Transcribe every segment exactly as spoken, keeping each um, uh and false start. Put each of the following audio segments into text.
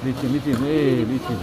Licin, licin, eh, licin.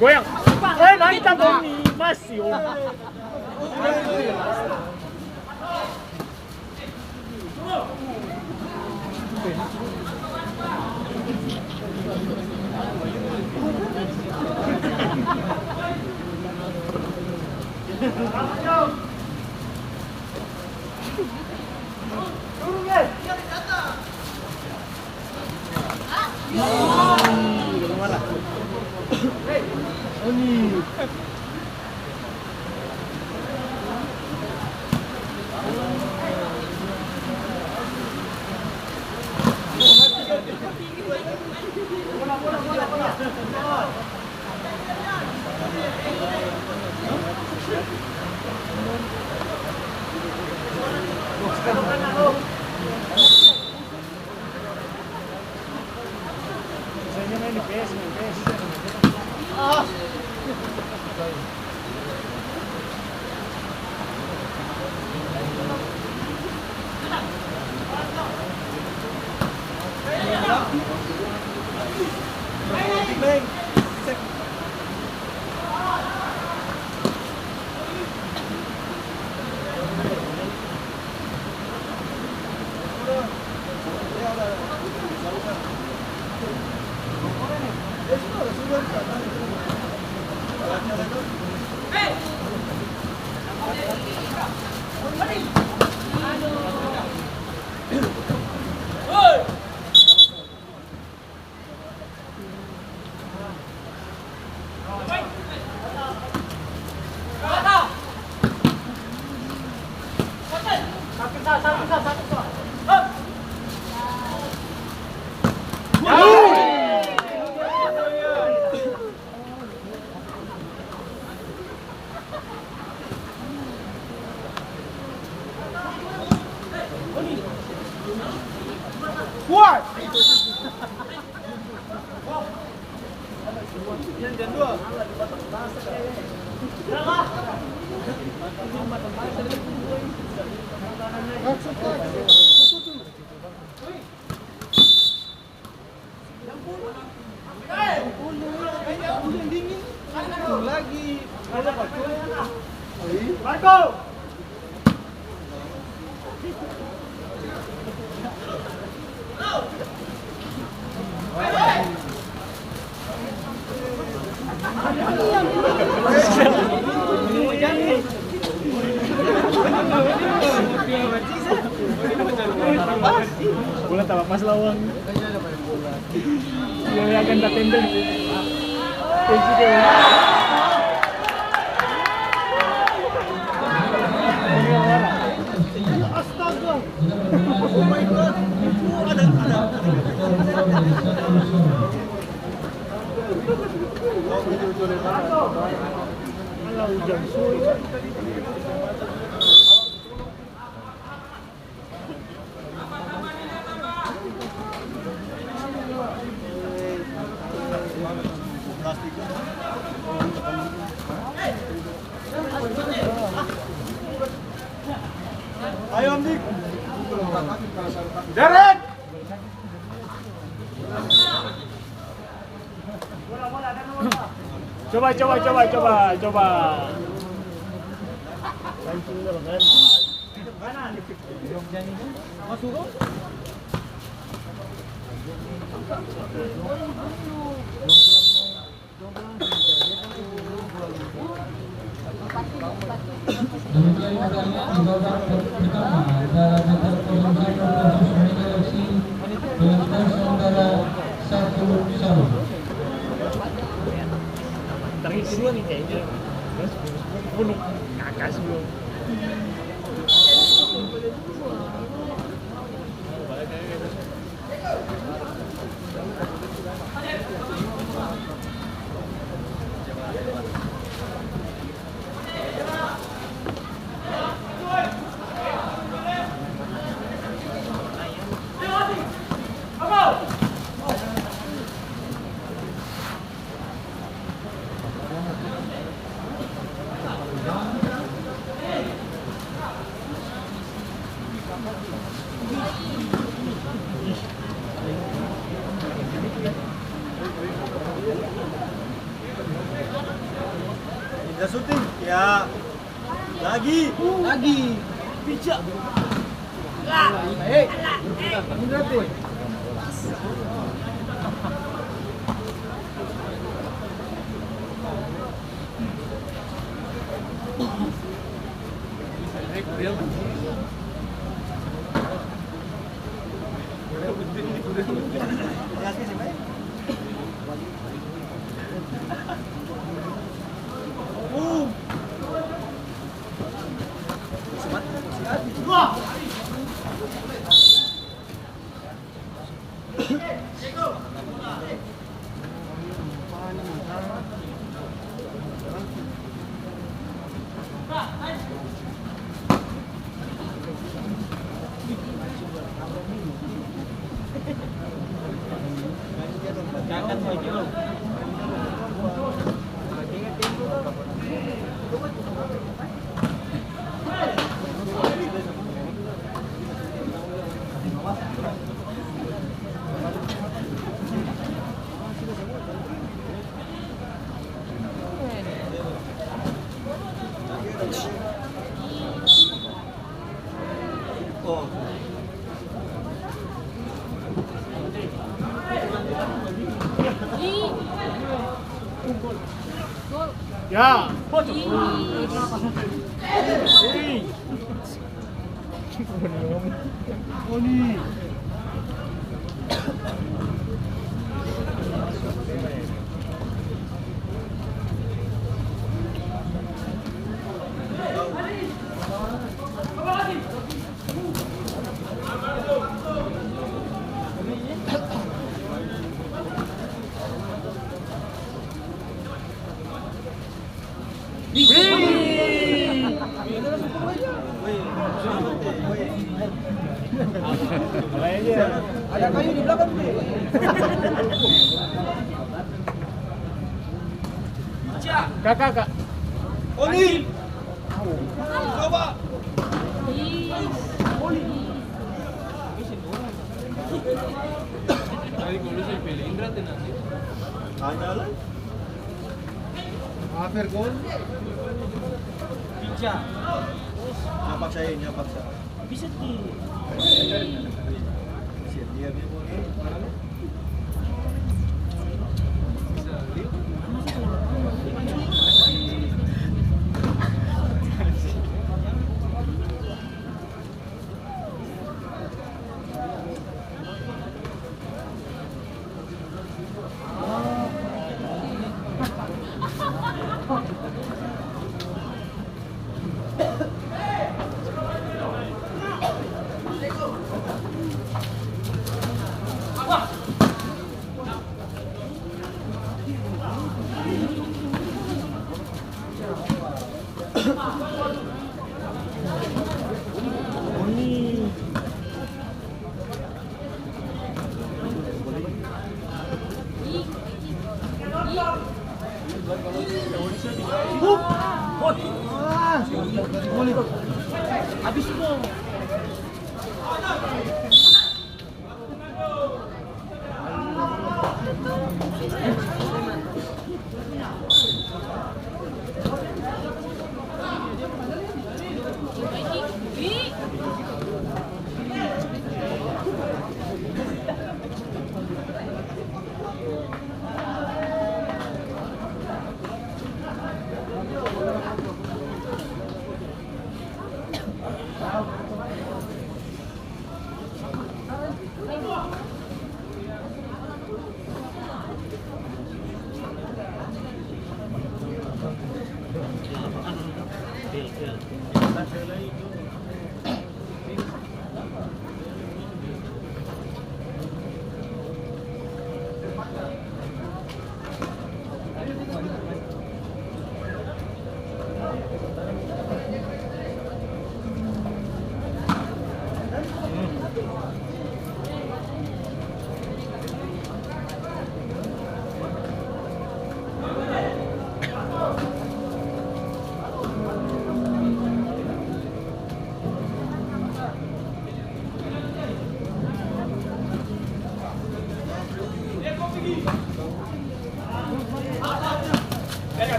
Goyang. Eh, naik tambah ni, masih, oh. Kuat. Marco! Bola talapas lawang. Bola yang akan tatembeng. Presiden. Astaga. Oh my God. Oh, ada, ada, ada. Alah, hujan suy. Ayo, Om Dik. Derek! Coba, coba, coba, coba, coba. Demikian pertandingan di babak pertama antara Jakarta kosong satu versus Mega F C dengan skor sementara satu satu. Terisi nih kayaknya. Terus bunuh kakak sebelum. Indra syuting, ya. Lagi. Lagi. Pijak. Hei. Indra tuh. Ya. Ada kayu di belakang tuh. Kakak, Kak. Oli. Coba. Tadi kalau saya pilih Indra, tenang. Tanya lah. Akhir gol. Pica. Nyapa saya, nyapa saya. Bisa ti. Siap, dia, dia boleh.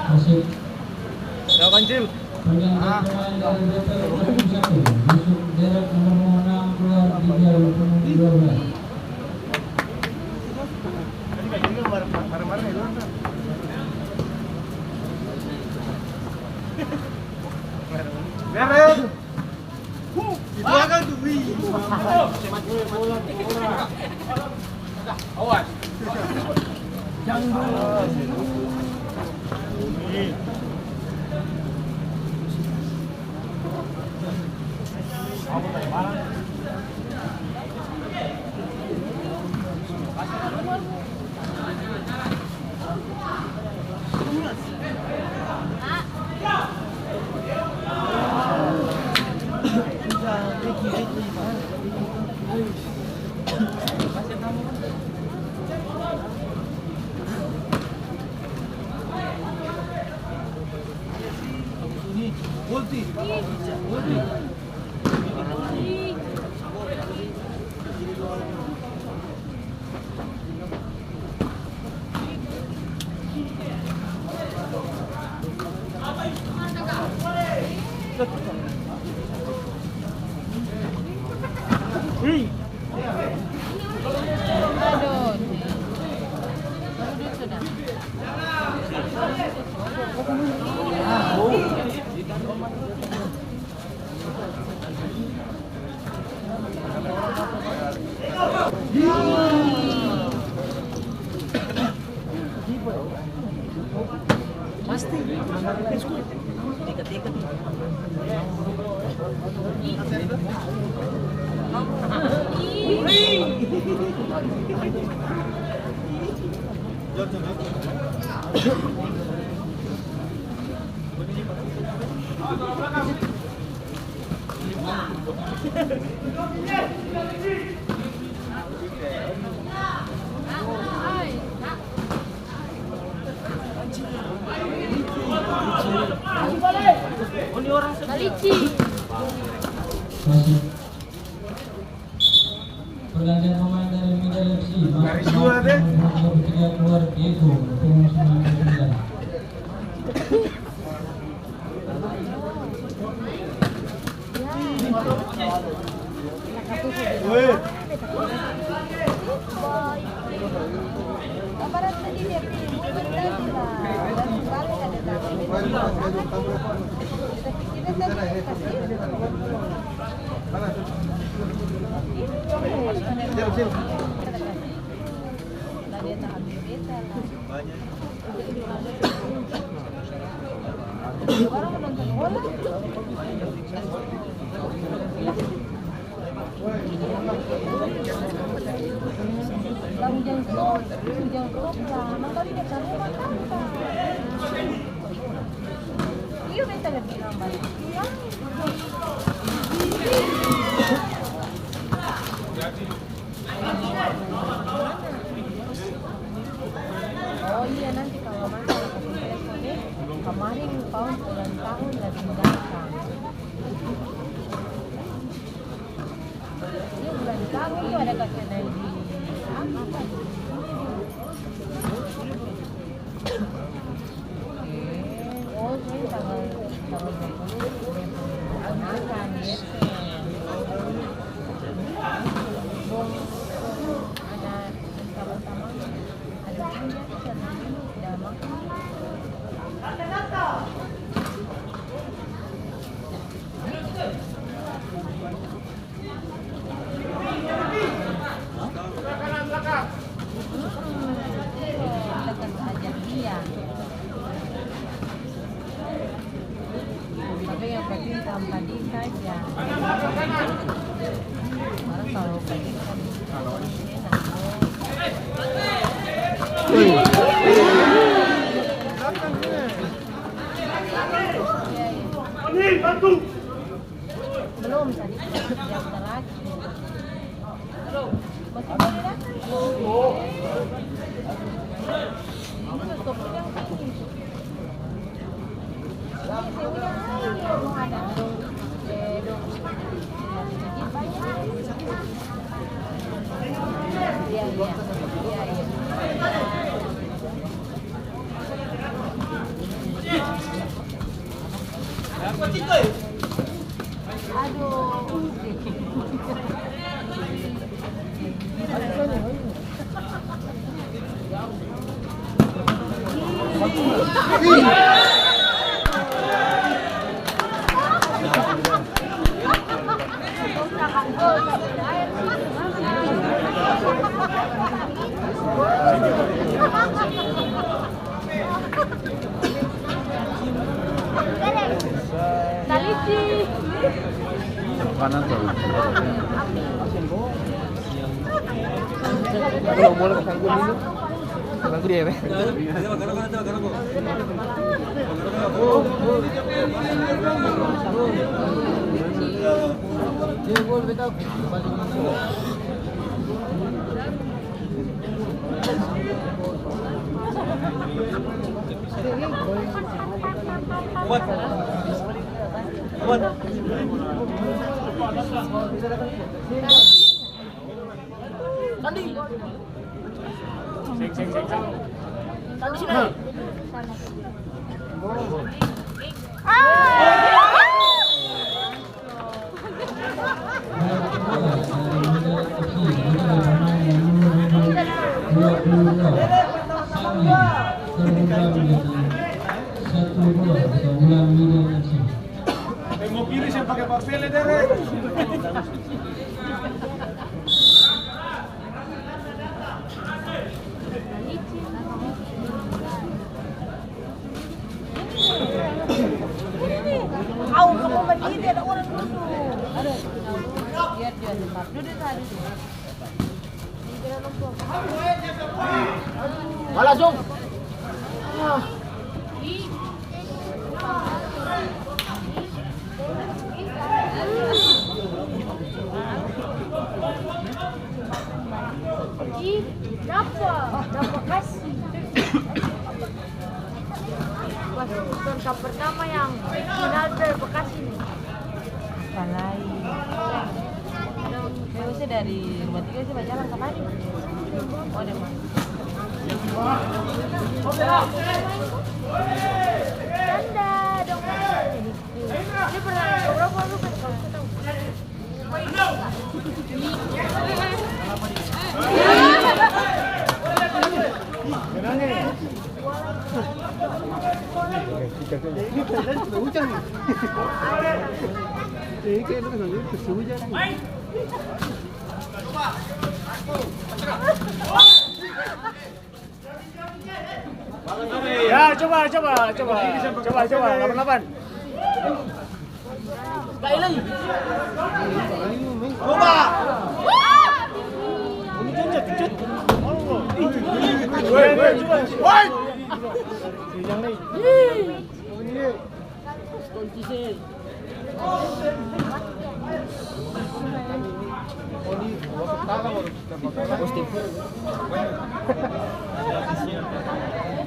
Masuk. Ya, Kancil. Pergantian pemain dari B P Lumajang satu, masuk Derek nomor enam, keluar tiga puluh dua belas. Beres. Di belakang tuh, wih. Awas. Jangan dulu. Balici. Masuk. Pergantian pemain dari Middle F C, masuk nomor dua puluh tiga, keluar Diego, nomor sembilan puluh sembilan. Oh iya, nanti kalo mama ada kasih telepon, eh, kemarin Paun ulang tahun la tinggalkan. Dia ulang tahun tuh ada kasih naik di apa? Tapi yang penting tampa di saja. Orang kalau penting kan enak. Belum tadi, yang terakhir. Masih boleh datang. Ini tutup yang ini. Ini sini yang ini, mau ada. Eh, dong. Jadi banyak. Iya, iya. Iya, iya. Kanan tuh. Kalau boleh kesangkut dulu. Kesangkut dia, ya? Kuat. Sandi. Seng, seng, seng, seng. Sandi sini. Eh, mau pilih siapa pakai papele, Dere? Au, kamu mandiri, ada orang duduk. Biar dia tetap duduk tadi. Balas dong. Ah. Ih, dapa, dapa kasi. Pas nonton cup pertama yang final P R Bekasi nih. Apalai. Saya usah dari rumah tiga sih bajalan kamari. Oh, ada, Mas. Canda dong. Dia pernah berapa lu kan kalau kita tahu. Ya, coba, coba, coba. Coba, coba, delapan delapan. Woi, woi, woi.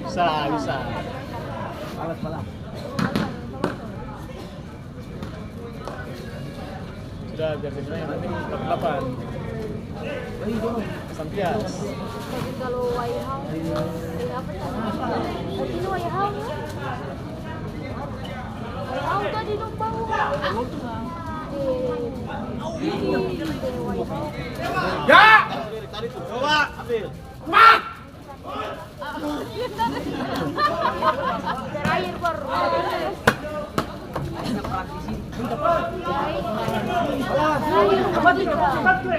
Salah, bisa. Sudah, biar saya bilang yang penting delapan delapan. Sampias. Tapi kalau Waihau, eh, apa namanya? Ini Waihau, ya? Waihau tadi dong bawa. Eh, ini, eh, Waihau. Ya! Coba, ambil. Pak! Terakhir, baru.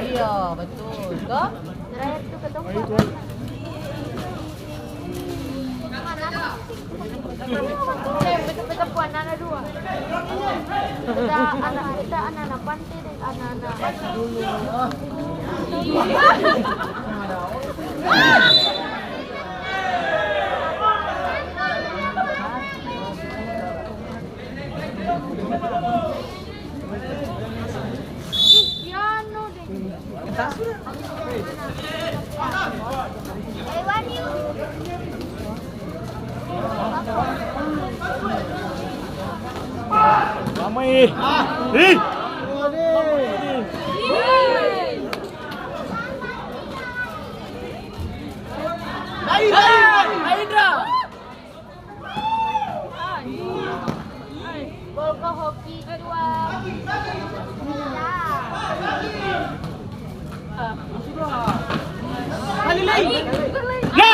Iya, betul. Toh? Terakhir tuh ketemu. Eh, beta, beta pung anak-anak dua. Beta anak, beta anak-anak pante deng anak-anak dulu. Ih, ya no deh. Lama, ih. Ih. Aindra. Aindra. Gol ka hoki dua. Kali lai. Ya!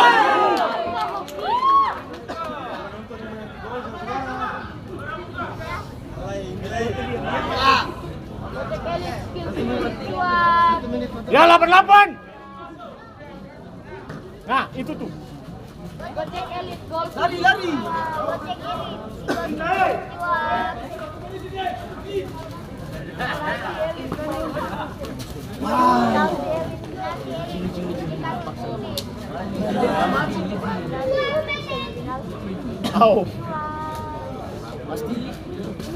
Ya, delapan delapan. Nah, itu tuh. Gojek Elit, gol. Lari, lari. Gojek Elit. Wow. Pasti.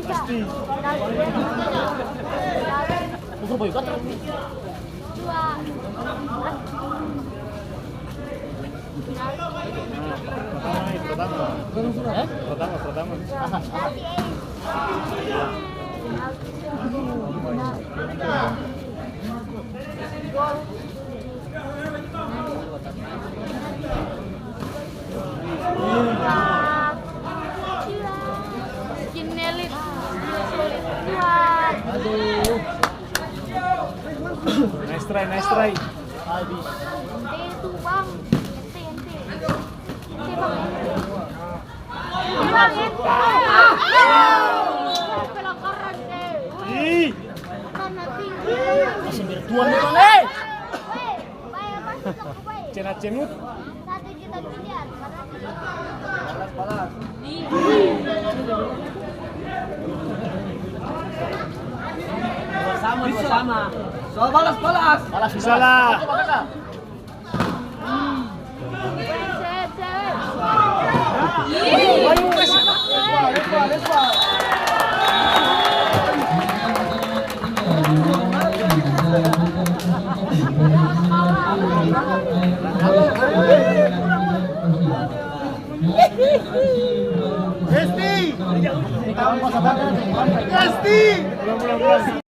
Pasti. Bukan boy, kan? Pertama, pertama. Eh? Pertama, pertama. Aduh. Nice try, nice try. Ente itu, Bang. Ente, ente. Ente, Bang, ente. Ih. Masih bertuan nih, Bang, eh. Cena cenut. Sama, sama. So, balas, balas. Balas, bisa lah. Esti! Esti!